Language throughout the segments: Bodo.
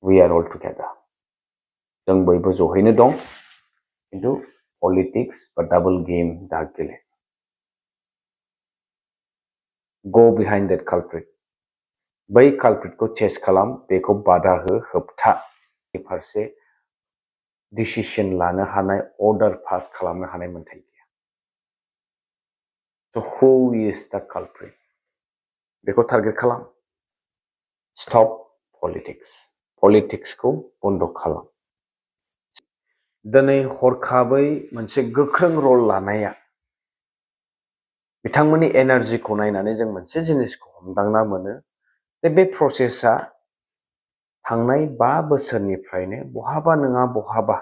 We are all together. जों बयबो जहैनो दं किन्तु politics बा double game दा गेले. Go behind that culprit. बै culprit को chase खालाम, बेखौ बादा हो, होबथा. फारसे decision लानो हानाय, order pass खालामनो हानाय मोन्थाय गैया. So who is the culprit? बेखौ target खालाम. Stop politics. Politics को बन्द खालाम. दिनै हरखाबै मोनसे गोख्रों रल लानाया बिथांमोननि एनार्जिखौ नायनानै जों मोनसे जिनिसखौ हमदांना मोनो जे बे प्रसेसआ थांनाय 5 बोसोरनिफ्रायनो बहाबा नङा बहाबा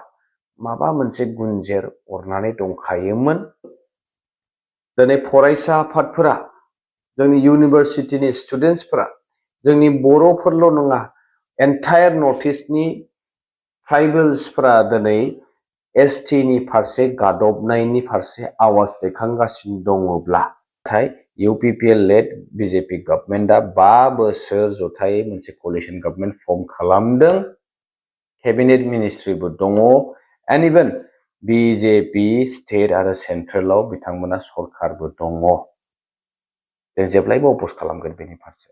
माबा मोनसे गुनजेर अरनानै दंखायोमोन. दिनै फरायसा आफादफोरा जोंनि इउनिभारसिटिनि स्टुडेन्टसफोरा जोंनि बर'फोरल' नङा एन्टायर नर्थ इस्टनि ट्राइबेल्सफोरा दिनै एसटी नि फारसे गादबनायनि फारसे आवाज दैखांगासिनो दङब्ला नाथाय UPPL लेड बीजेपी गभर्नमेन्टआ 5 बोसोर जथायै मोनसे कोalition गभर्नमेन्ट फर्म खालामदों. कैबिनेट मिनिस्ट्रिबो दङ एन्ड इवन बीजेपी स्टेट आरो सेन्ट्रेलाव बिथांमोना सरकारबो दङ. जों जेब्लायबो अपोज खालामगोन बेनि फारसे.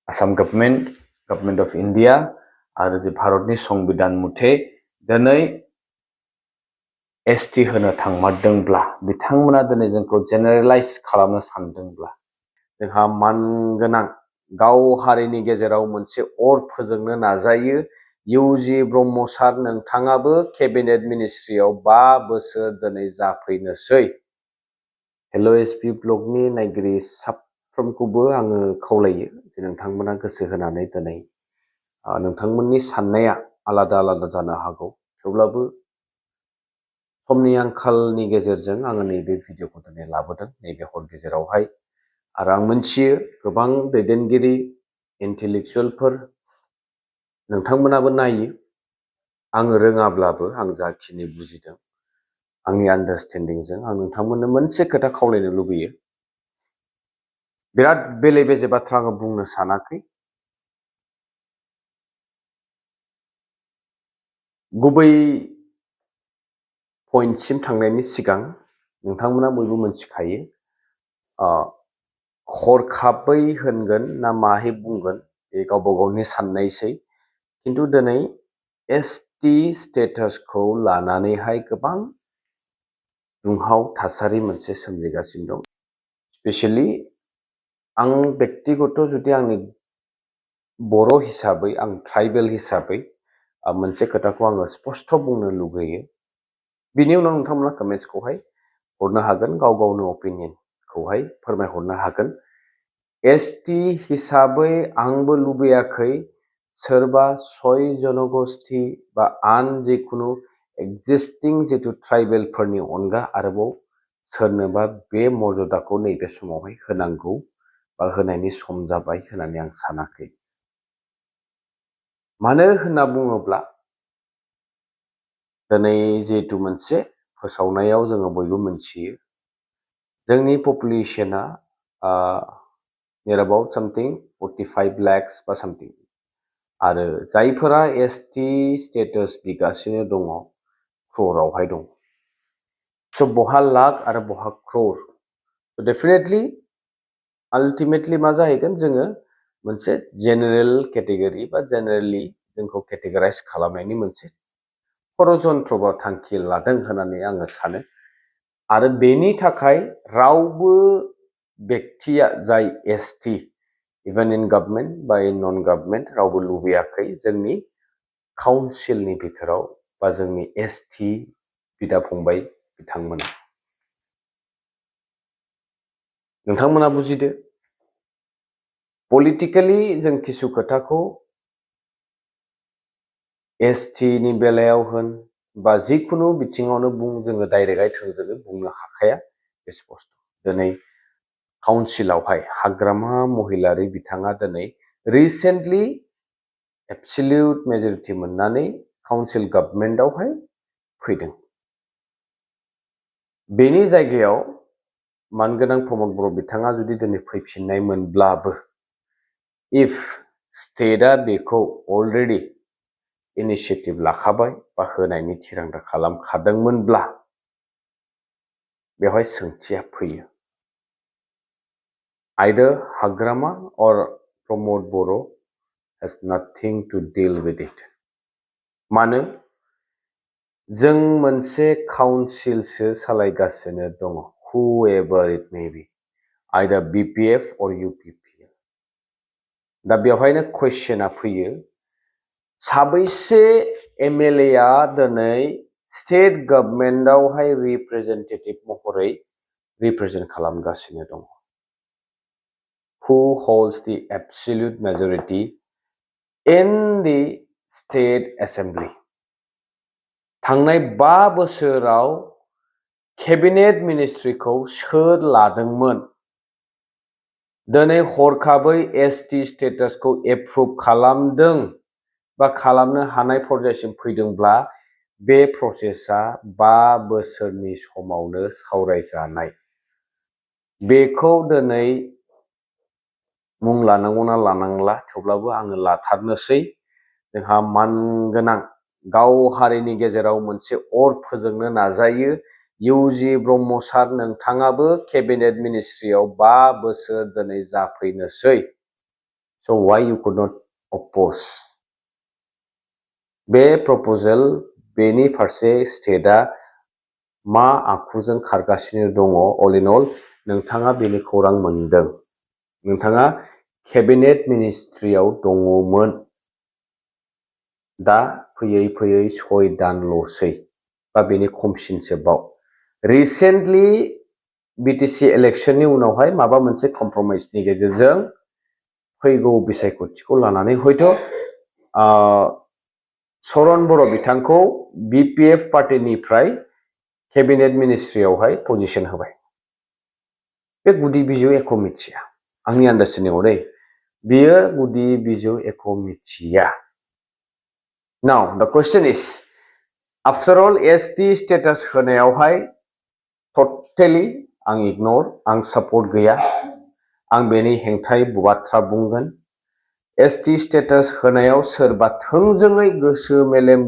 आसाम गभर्नमेन्ट अफ इन्डिया आरो जे भारतनि संबिधान मथे दिनै एसटी होनो थांमारदोंब्ला बिथांमोना दिनै जोंखौ जेनेरेलाइज खालामनो सानदोंब्ला जोंहा मानगोनां गाव हारिनि गेजेराव मोनसे अर फोजोंनो नाजायो. इउजि ब्रह्म सार नोंथाङाबो केबिनेट मिनिस्ट्रियाव 5 बोसोर दिनै जाफैनोसै. हेलो एसपी ब्लगनि नायगिरि साफ्रोमखौबो आङो खावलायो जे नोंथांमोना गोसो होनानै दिनै नोंथांमोननि साननाया आलादा आलादा जानो हागौ थेवब्लाबो समनि आंखालनि गेजेरजों आङो नैबे भिडिअखौ दिनै लाबोदों नैबे हर गेजेरावहाय आरो आं मोनथियो गोबां दैदेनगिरि इन्टेलेक्चुवेलफोर नोंथांमोनाबो नायो. आङो रोङाब्लाबो आं जाखिनि बुजिदों आंनि आन्डारस्टेन्डिंजों आं नोंथांमोननो मोनसे खोथा खावलायनो लुबैयो. बिराद बेले बेजे बाथ्रा आङो बुंनो सानाखै. गुबै पइन्टसिम थांनायनि सिगां नोंथांमोना बयबो मोनथिखायो हरखाबै होनगोन ना माहै बुंगोन बे गावबा गावनि साननायसै. किन्तु दिनै एसटी स्टेटासखौ लानानैहाय गोबां दुंहाव थासारि मोनसे सोमजिगासिनो दं. स्पेशली आं व्यक्तिगत जुदि आंनि बर' हिसाबै आं ट्राइबेल हिसाबै मोनसे खोथाखौ आङो स्पष्ट बुंनो लुगैयो. बिनि उनाव नोंथांमोना कमेन्ट्सखौहाय हरनो हागोन, गाव गावनो अपिनियनखौहाय फोरमायहरनो हागोन. एसटी हिसाबै आंबो लुबैयाखै सोरबा सय जनगोष्ठी बा आन जिखुनु एक्जिस्टिं जितु ट्राइबेलफोरनि अनगा आरोबाव सोरनोबा बे मर्यादाखौ नैबे समावहाय होनांगौ बा होनायनि सम जाबाय होननानै आं सानाखै. मानो होनना बुङोब्ला दिनै जिहेतु मोनसे फोसावनायाव जोङो बयबो मोनथियो जोंनि पपुलेशना नियर अबाउट समथिं 45 lakhs बा समथिं आरो जायफोरा एसटी स्टेटास बिगासिनो दङ क्र'रावहाय दं. स' बहा लाख आरो बहा क्र'र. डेफिनेटलि आल्टिमेटलि मा जाहैगोन जोङो मोनसे जेनेरेल केटेगरि बा जेनेरेलि जोंखौ केटेगराइज खालामनायनि मोनसे षड़यन्त्र बा थांखि लादों होननानै आङो सानो. आरो बेनि थाखाय रावबो व्यक्तिया जाय एसटी इभेन इन गभर्नमेन्ट बा इन नन गभर्नमेन्ट रावबो लुबैयाखै जोंनि काउन्सिलनि बिथोराव बा जोंनि एसटी बिदा फंबाय बिथांमोना. नोंथांमोना बुजिदो पलिटिकेलि जों किसु खोथाखौ एसटी नि बेलायाव होन बा जिखुनु बिथिङावनो बुं जोङो डाइरेक्टयै थोंजोङै बुंनो हाखाया. बे स्पष्ट. दिनै काउन्सिलावहाय हाग्रामा महिलारि बिथाङा दिनै रिसेन्टलि एबसलिउट मेजरिटि मोननानै काउन्सिल गभर्नमेन्टआवहाय फैदों. बेनि जायगायाव मानगोनां प्रमोद बर' बिथाङा जुदि दिनै फैफिननाय मोनब्लाबो इफ स्टेटआ बेखौ अलरेडि इनिशिएटिभ लाखाबाय बा होनायनि थिरांथा खालामखादोंमोनब्ला बेवहाय सोंथिया फैयो either Hagrama or Promodboro has nothing to deal with it. मानो जों मोनसे काउन्सिलसो सालायगासिनो दङ whoever it may be either BPF or UPPL. दा बेवहायनो क्वेश्चना फैयो साबैसे MLA आ दिनै स्टेट गभर्नमेन्टआवहाय रिप्रेजेन्टेटिभ महरै रिप्रेजेन्ट खालामगासिनो दङ who holds the absolute majority in the state assembly. थांनाय 5 बोसोराव केबिनेट मिनिस्ट्रिखौ सोर लादोंमोन दिनै हरखाबै एसटी स्टेटासखौ एप्रुभ खालामदों बा खालामनो हानाय पर्यायसिम फैदोंब्ला बे प्रसेसआ 5 बोसोरनि समावनो सावरायजानाय बेखौ दिनै मुं लानांगौना लानांला थेवब्लाबो आङो लाथारनोसै जोंहा मानगोनां गाव हारिनि गेजेराव मोनसे अर फोजोंनो नाजायो इउजि ब्रह्म सार नोंथाङाबो केबिनेट मिनिस्ट्रियाव 5 बोसोर दिनै जाफैनोसै so why you could not oppose बे प्रपोजल बेनि फारसे स्टेटआ मा आखुजों खारगासिनो दङ all in all नोंथाङा बेनि खौरां मोनदों नोंथाङा केबिनेट मिनिस्ट्रियाव दङमोन दा फैयै 6 दानल'सै बा बेनि खमसिनसोबाव रिसेन्टलि बिटिसि इलेक्शननि उनावहाय माबा मोनसे कम्प्रमाइजनि गेजेरजों फैगौ बिसायख'थिखौ लानानै हयथ' सरन बर' बिथांखौ बिपिएफ पार्टीनिफ्राय केबिनेट मिनिस्ट्रियावहाय पजिशन होबाय बे गुदि बिजौ एख' मिथिया आंनि आन्दारस्टेन्डिंआव दै बियो गुदि बिजौ एख' मिथिया now the question is after all ST status होनायावहाय टटेलि आं इगनर आं सपोर्ट गैया आं बेनि हेंथायै बाथ्रा बुंगोन ST स्टेटास होनायाव सोरबा थोंजोङै गोसो मेलेम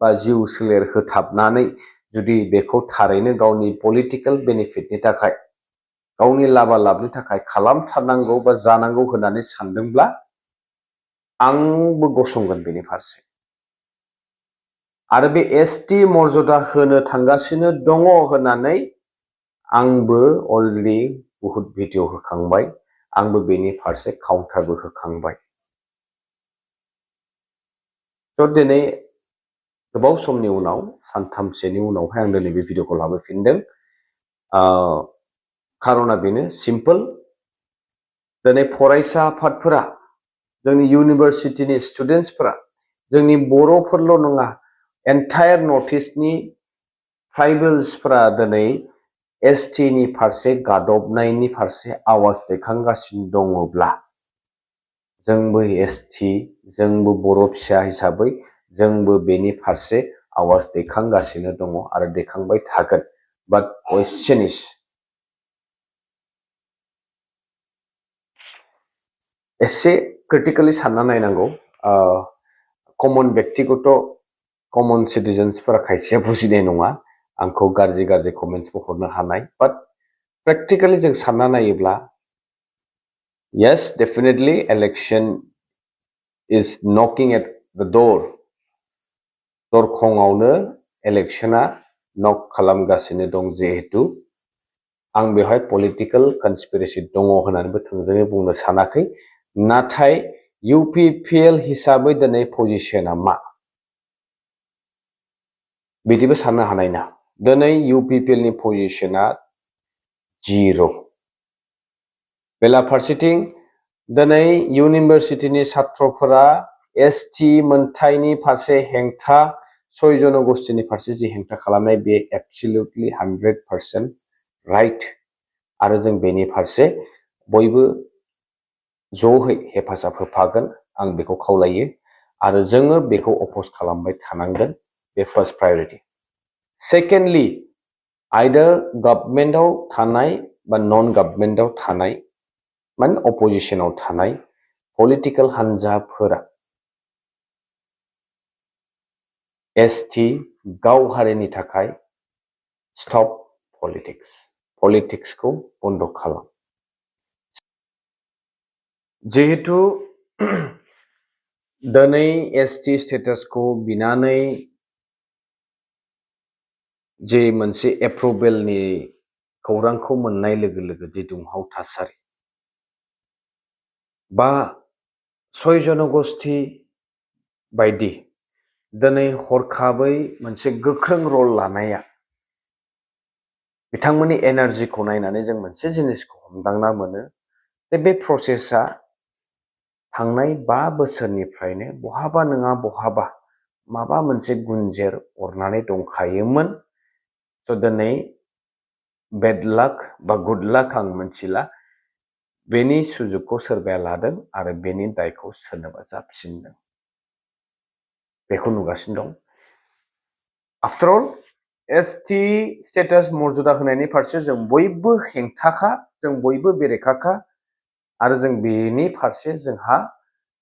बा जिउ सोलेर होथाबनानै जुदि बेखौ थारैनो गावनि पलिटिकल बेनिफिटनि थाखाय गावनि लाबा-लाबनि थाखाय खालामथारनांगौ बा जानांगौ होननानै सानदोंब्ला आंबो गसंगोन बेनि फारसे आरो बे एसटी मर्यादा होनो थांगासिनो दङ होननानै आंबो अलरेडि बहुत भिडिअ होखांबाय आंबो बेनि फारसे काउन्टारबो होखांबाय थ' दिनै गोबाव समनि उनाव सानथामसेनि उनावहाय आं दिनै बे भिडिअखौ लाबोफिनदों खारना बेनो सिम्पल दिनै फरायसा आफादफोरा जोंनि इउनिभार्सिटिनि स्टुडेन्टसफोरा जोंनि बर'फोरल' नङा एन्टायार नर्थ इस्टनि ट्राइबेल्सफोरा दिनै एसटिनि फारसे गादबनायनि फारसे आवाज दैखांगासिनो दङब्ला जोंबो एसटि जोंबो बर' फिसा हिसाबै जोंबो बेनि फारसे आवाज दैखांगासिनो दङ आरो दैखांबाय थागोन बाट क्वेश्चन इज एसे क्रिटिकेलि सानना नायनांगौ कमन व्यक्तिगत कमन सिटिजेन्सफोरा खायसेया बुजिनाय नङा आंखौ गाज्रि कमेन्ट्सबो हरनो हानाय बाट प्रेक्टिकली जों सानना नायोब्ला yes definitely election is knocking at the door दरखंआवनो इलेक्शना नक खालामगासिनो दं जिहेतु आं बेवहाय पलिटिकल कन्सपिरेसि दङ होननानैबो थोंजोङै बुंनो सानाखै नाथाय इउपिपिएल हिसाबै दिनै पजिशना मा बिदिबो साननो हानाय ना दिनै इउपिपिएलनि पजिशना 0 बेलाफारसेथिं दिनै इउनिभार्सिटिनि छात्रफोरा एसटी मोनथायनि फारसे हेंथा 6 जनगोष्ठीनि फारसे जि हेंथा खालामनाय बे एब्सोल्युटलि 100% राइट आरो जों बेनि फारसे बयबो ज'है हेफाजाब होफागोन आं बेखौ खावलायो आरो जोङो बेखौ अपोज खालामबाय थानांगोन बे फार्स्ट प्रायोरिटी सेकेन्डलि आइदार गभर्नमेन्टआव थानाय बा नन गभर्नमेन्टआव थानाय माने अपोजिशनाव थानाय पलिटिकल हान्जाफोरा एसटि गाव हारिनि थाखाय स्टप पलिटिक्सखौ बन्द खालाम। जिहेतु दिनै एसटि स्टेटासखौ बिनानै जे मोनसे एप्रुभेलनि खौरांखौ मोननाय लोगो लोगो जे दुंहाव थासारि बा 6 जनगोष्ठी बायदि दिनै हरखाबै मोनसे गोख्रों रल लानाया बिथांमोननि एनार्जिखौ नायनानै जों मोनसे जिनिसखौ हमदांना मोनो जे बे प्रसेसआ थांनाय 5 बोसोरनिफ्रायनो बहाबा नङा बहाबा माबा मोनसे गुनजेर अरनानै दंखायोमोन। स' दिनै बेड लाक बा गुड लाक आं मिथिला, बेनि सुजुगखौ सोरबाया लादों आरो बेनि दायखौ सोरनोबा जाबसिनदों, बेखौ नुगासिनो दं। आफ्टर अल एसटि स्टेटास मर्यादा होनायनि फारसे जों बयबो हेंथाखा, जों बयबो बेरेखाखा आरो जों बेनि फारसे जोंहा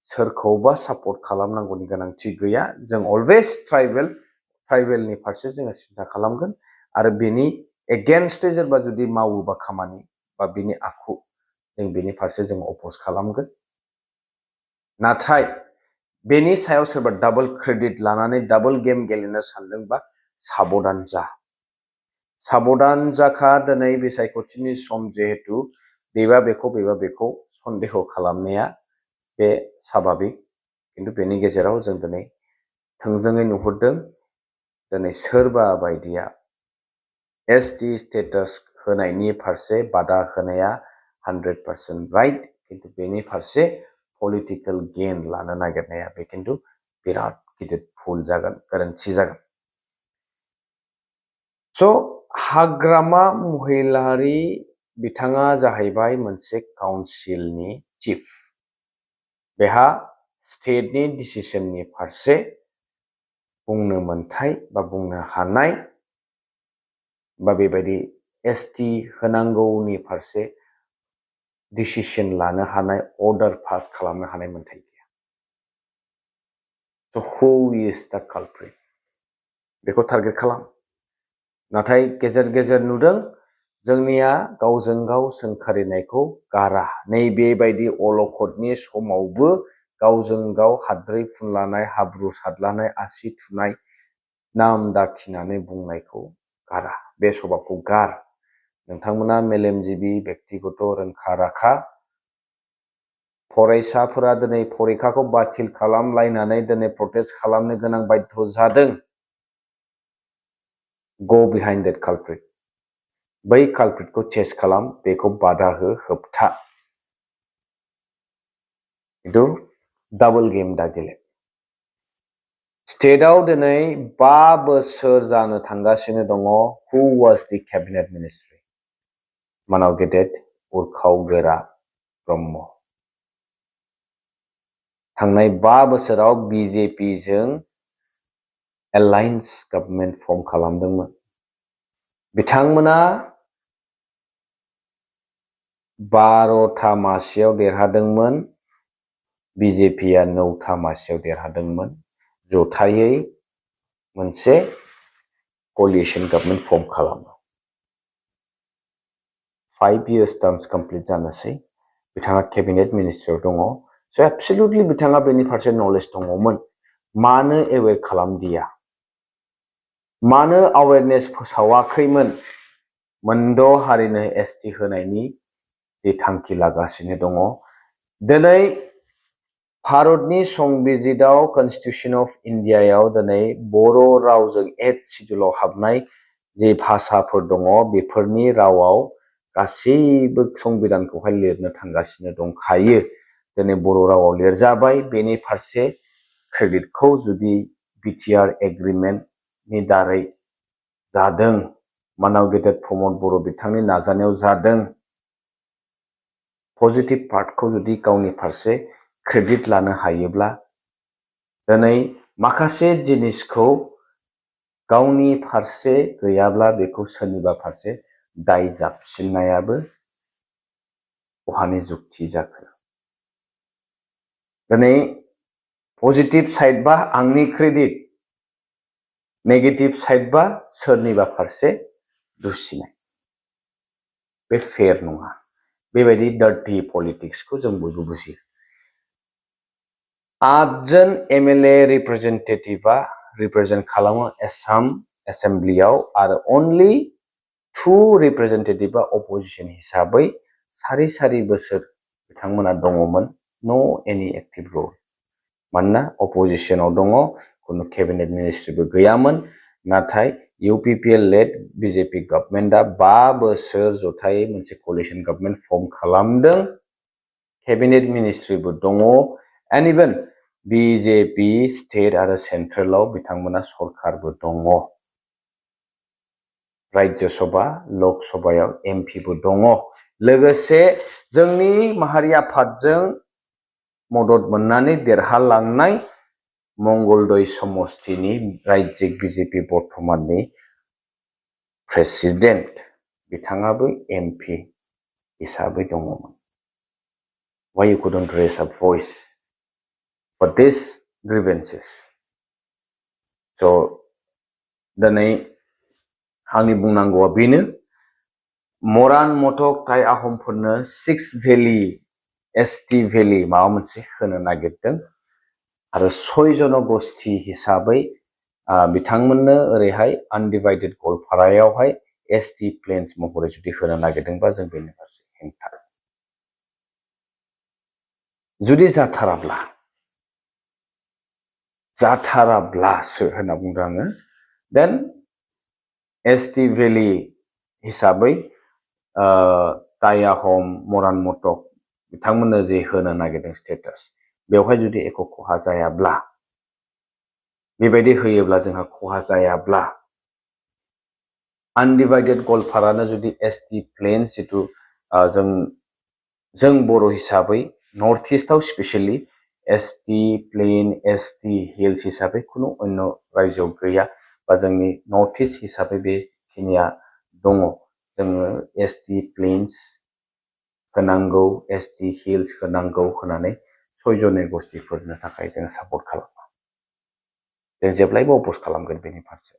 सोरखौबा सापर्ट खालामनांगौनि गोनांथि गैया। जों अलवेज ट्राइबेलनि फारसे जोङो सिन्था खालामगोन आरो बेनि एगेन्स्ट सोरबा जुदि मावोबा खामानि बा बेनि आखु जों बेनि फारसे जों अपोज खालामगोन। नाथाय बेनि सायाव सोरबा डाबल क्रेडिट लानानै डाबल गेम गेलेनो सानदोंबा साबधान जाखा। दिनै बिसायख'थिनि सम जिहेतु बेबा बेखौ सन्देह खालामनाया बे स्वाभाबिक, किन्तु बेनि गेजेराव जों दिनै थोंजोङै नुहुरदों दिनै सोरबा बायदिया एसटि स्टेटास होनायनि फारसे बादा होनाया 100% राइट, किन्तु बेनि फारसे पलिटिकल गेन लानो नागिरनाया बे किन्तु बिराद गिदिर भुल जागोन, गोरोन्थि जागोन। स' हाग्रामा महिलारि बिथाङा जाहैबाय मोनसे काउन्सिलनि चिफ। बेहा स्टेटनि डिसिसननि फारसे बुंनो मोन्थाय बा बुंनो हानाय बा बेबायदि एसटि होनांगौनि फारसे डिसिसन लानो हानाय, अर्डार पास खालामनो हानाय मोन्थाय गैया। स' हु इज दा कालप्रिट बेखौ टारगेट खालाम। नाथाय गेजेर गेजेर नुदों जोंनिया गावजों गाव सोंखारिनायखौ गारा। नैबेबायदि अलखदनि समावबो गावजों गाव हाद्रि फुनलानाय, हाब्रु सारलानाय, आसि थुनाय, नाम दाखिनानै बुंनायखौ गारा। बे स्वभाबखौ गार। नोंथांमोना मेलेमजिबि बेक्तिगत रोंखा राखा फरायसाफोरा दिनै फरिखाखौ बातिल खालामलायनानै दिनै प्रटेस्ट खालामनो गोनां बाध्य जादों। गो बिहाइन्ड दैट कालप्रिट। बै कालप्रिटखौ चेस खालाम, बेखौ बादा हो, होबथा। खिन्थु डाबल गेम दा गेले। स्टेटआव दिनै 5 बोसोर जानो थांगासिनो दङ। हु वाज दि केबिनेट मिनिस्ट्रि? मानाव गेदेर उरखाव-गोरा ब्रह्म। थांनाय 5 बोसोराव बिजेपिजों एलायन्स गभर्नमेन्ट फर्म खालामदोंमोन। बिथांमोना 12था मासियाव देरहादोंमोन, बिजेपिया 9था मासियाव देरहादोंमोन। जथायै मोनसे कलिसन गभर्नमेन्ट फर्म खालामो। 5 years टार्म्स कमप्लिट जानोसै। बिथाङा केबिनेट मिनिस्ट्रियाव दङ। स' एब्सोल्युटलि बिथाङा बेनि फारसे नलेज दङमोन। मानो एवेर खालामदिया? मानो अवेरनेस फोसावाखैमोन? मोनद' हारिनो एसटि होनायनि जे थांखि लागासिनो दङ। दिनै भारतनि संबिजिताव कन्स्टिट्यूशन अफ इन्डियायाव दिनै बर' रावजों 8th शिड्यूलाव हाबनाय जे भाषाफोर दङ, बेफोरनि रावाव गासैबो संबिधानखौहाय लिरनो थांगासिनो दंखायो। दिनै बर' रावाव लिरजाबाय। बेनि फारसे क्रेडिटखौ जुदि बिटिआर एग्रिमेन्टनि दारै जादों, मानाव गेदेर प्रमोद बर' बिथांनि नाजानायाव जादों, पजिटिभ पार्टखौ जुदि गावनि फारसे क्रेडिट लानो हायोब्ला दिनै माखासे जिनिसखौ गावनि फारसे गैयाब्ला बेखौ सोरनिबा फारसे दाय जाबसिननायाबो बहानि जुक्ति जाखो? दिनै पजिटिभ साइड बा आंनि क्रेडिट, नेगेटिभ साइड बा सोरनिबा फारसे दुसिनाय, बे फेयर नङा। बेबायदि डार्टि पलिटिक्सखौ जों बयबो बुजियो। 8 जन एमएलए रिप्रेजेन्टेटिभआ रिप्रेजेन्ट खालामो आसाम एसेम्ब्लियाव आरो अनलि 2 रिप्रेजेन्टेटिभआ अपोजिसन हिसाबै सारि सारि बोसोर बिथांमोना दङमोन। नो एनि एक्टिभ रल, मानोना अपोजिसनाव दङ, खुनु केबिनेट मिनिस्ट्रिबो गैयामोन। नाथाय इउपिपिएल लेड बिजेपि गभर्नमेन्टआ 5 बोसोर जथायै मोनसे कलिशन गभर्नमेन्ट फर्म खालामदों। केबिनेट मिनिस्ट्रिबो दङ, एन्ड इभेन बिजेपि स्टेट आरो सेन्ट्रेलाव बिथांमोना सरकारबो दङ। राज्य सभा, लक सभायाव एमपिबो दङ। लोगोसे जोंनि माहारि आफादजों मदद मोननानै देरहालांनाय मंगलदै समष्टिनि राज्यिक बिजेपि बर्तमाननि प्रेसिडेन्ट, बिथाङाबो एमपि हिसाबै दङमोन। Why you couldn't raise a voice for these grievances? So दिनै आंनि बुंनांगौआ बेनो, मरान मटक टाइ आहमफोरनो 6 भेलि एसटि भेलि माबा मोनसे होनो नागिरदों आरो 6 जनगोष्ठी हिसाबै बिथांमोननो ओरैहाय आनडिभाइडेड गवालपारायावहाय एसटि प्लेन्स महरै जुदि होनो नागिरदोंबा जों बेनि फारसे हेंथा। जुदि जाथाराब्लासो होनना बुंदों आङो, देन एसटि भेलि हिसाबै टाइ आहम, मरान मटक बिथांमोननो जे होनो नागिरदों स्टेटास, बेवहाय जुदि एख' खहा जायाब्ला, बेबायदि होयोब्ला जोंहा खहा जायाब्ला, आनडिभाइडेड गवालपारानो जुदि एसटि प्लेन जिथु जों बर' हिसाबै नर्थ इस्टआव specially ST plain, ST hills हिसाबै खुनु अन्य रायजोआव गैया, बा जोंनि नर्थ इस्ट हिसाबै बेखिनिया दङ। जोङो एसटि प्लेन्स होनांगौ, एसटि हिल्स होनांगौ होननानै 6 जनगोष्ठीफोरनो थाखाय जों सापर्ट खालामो। जों जेब्लायबो अपोज खालामगोन बेनि फारसे।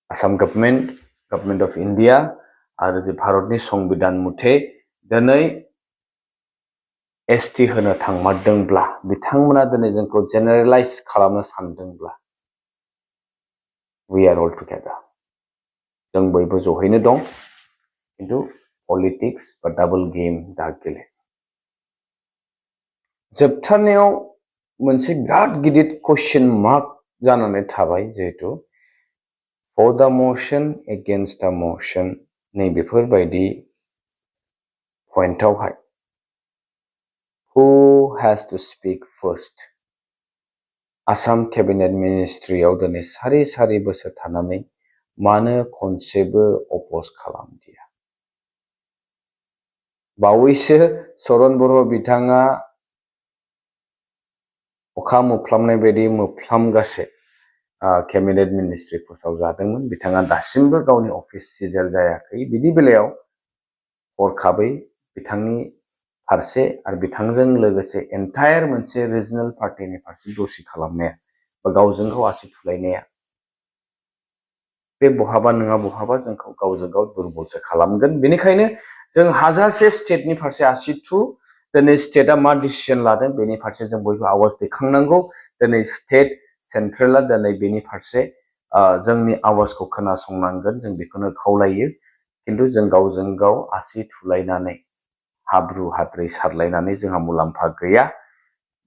आसाम गभर्नमेन्ट अफ इन्डिया आरो जे भारतनि संबिधान मथे दिनै एसटि होनो थांमारदोंब्ला, बिथांमोना दिनै जोंखौ जेनेरेलाइज खालामनो सानदोंब्ला, वी आर अल टुगेदार, जों बयबो जहैनो दं, खिन्थु पलिटिक्स बा डाबल गेम दा गेले। जोबथारनायाव मोनसे बिराद गिदिर कुइसन मार्क जानानै थाबाय, जिहेतु for the motion against the motion नैबेफोरबायदि पइन्टआवहाय who has to speak first? Assam cabinet मिनिस्ट्रियाव दिनै सारि सारि बोसोर थानानै मानो खनसेबो अपोज खालामदिया? बावैसो चरण बर' बिथाङा अखा मोफ्लामनाय बायदि मोफ्लामगासे केबिनेट मिनिस्ट्रि फोसावजादोंमोन। बिथाङा दासिमबो गावनि अफिस सिजेल जायाखै। बिदि बेलायाव हरखाबै बिथांनि फारसे आरो बिथांजों लोगोसे एन्टायार मोनसे रिजनेल पार्टिनि फारसे दसि खालामनाया बा गावजों गाव आसि थुलायनाया, बे बहाबा नङा बहाबा जोंखौ गावजों गाव दुरबलसो खालामगोन। बेनिखायनो जों हाजासे स्टेटनि फारसे आसि थु, दिनै स्टेटआ मा डिसिजन लादों बेनि फारसे जों बयबो आवाज दैखांनांगौ। दिनै स्टेट सेन्ट्रेला दिनै बेनि फारसे जोंनि आवाजखौ खोनासंनांगोन, जों बेखौनो खावलायो। खिन्थु जों गावजों गाव आसि थुलायनानै हाब्रु हाद्रि सारलायनानै जोंहा मुलाम्फा गैया।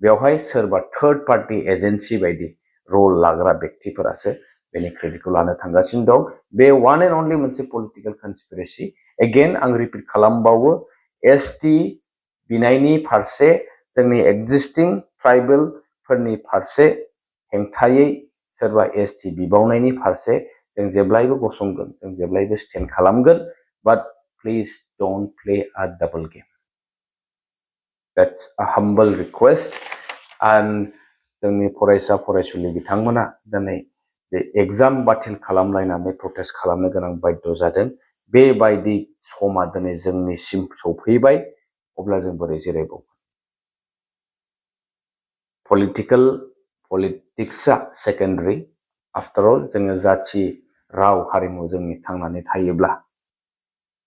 बेवहाय सोरबा थार्ड पार्टी एजेन्सि बायदि रल लाग्रा व्यक्तिफोरासो बेनि क्रेडिटखौ लानो थांगासिनो दं। बे वान एन्ड अनलि मोनसे पलिटिकेल कनस्पिरेसि। एगेन आं रिपिट खालामबावो, एसटि बिनायनि फारसे, जोंनि एक्जिस्टिं ट्राइबेलफोरनि फारसे हेंथायै सोरबा एसटि बिबावनायनि फारसे जों जेब्लायबो गसंगोन, जों जेब्लायबो स्टेन्ड खालामगोन। बाट प्लिज डोन्ट प्ले आ double game. That's a humble request. And जोंनि फरायसा फरायसुलि बिथांमोना दिनै जे एग्जाम बातिल खालामलायनानै प्रटेस्ट खालामनो गोनां बाध्य जादों, बेबायदि समा दिनै जोंनिसिम सौफैबाय। अब्ला जों बोरै जिरायबावगोन? पलिटिक्सआ सेकेन्डारि। आफ्टर अल जोङो जाथि राव हारिमु जोंनि थांनानै थायोब्ला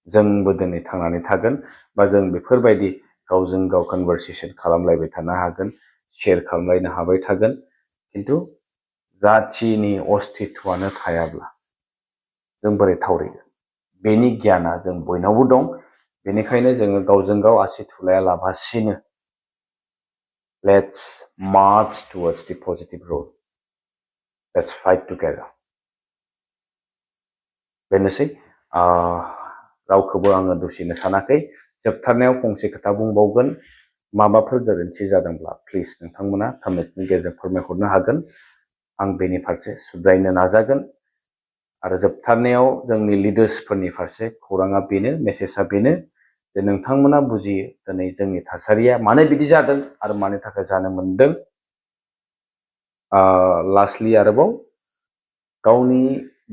जोंबो दिनै थांनानै थागोन बा जों बेफोरबायदि गावजों गाव कनभारसेसन खालामलायबाय थानो हागोन, शेयार खालामलायनो हाबाय थागोन। खिन्थु जाथिनि अस्तित्वआनो थायाब्ला जों बोरै थावरिगोन? बेनि गियाना जों बयनावबो दं। बेनिखायनो जोङो गावजों गाव आसि थुलायालाबासिनो let's march towards the positive road. Let's fight together. बेनोसै रावखौबो आङो दुसिनो सानाखै। जोबथारनायाव फंसे खोथा बुंबावगोन। माबाफोर गोरोन्थि जादोंब्ला प्लिज नोंथांमोना कमेन्ट्सनि गेजेरजों फोरमायहरनो हागोन। आं बेनि फारसे सुद्रायनो नाजागोन। आरो जोबथारनायाव जोंनि लिडार्सफोरनि फारसे खौराङा बेनो, मेसेजआ बेनो जे नोंथांमोना बुजियो दिनै जोंनि थासारिया मानो बिदि जादों आरो मानि थाखाय जानो मोनदों। लास्टलि आरोबाव गावनि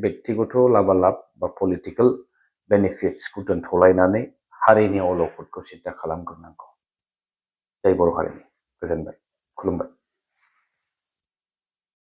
व्यक्तिगत लाबालाब बा पलिटिकेल बेनिफिट्सखौ दोनथ'लायनानै हारिनि अलखदखौ सिन्था खालामग्रोनांगौ। जय बर' हारिनि। गोजोनबाय, खुलुमबाय।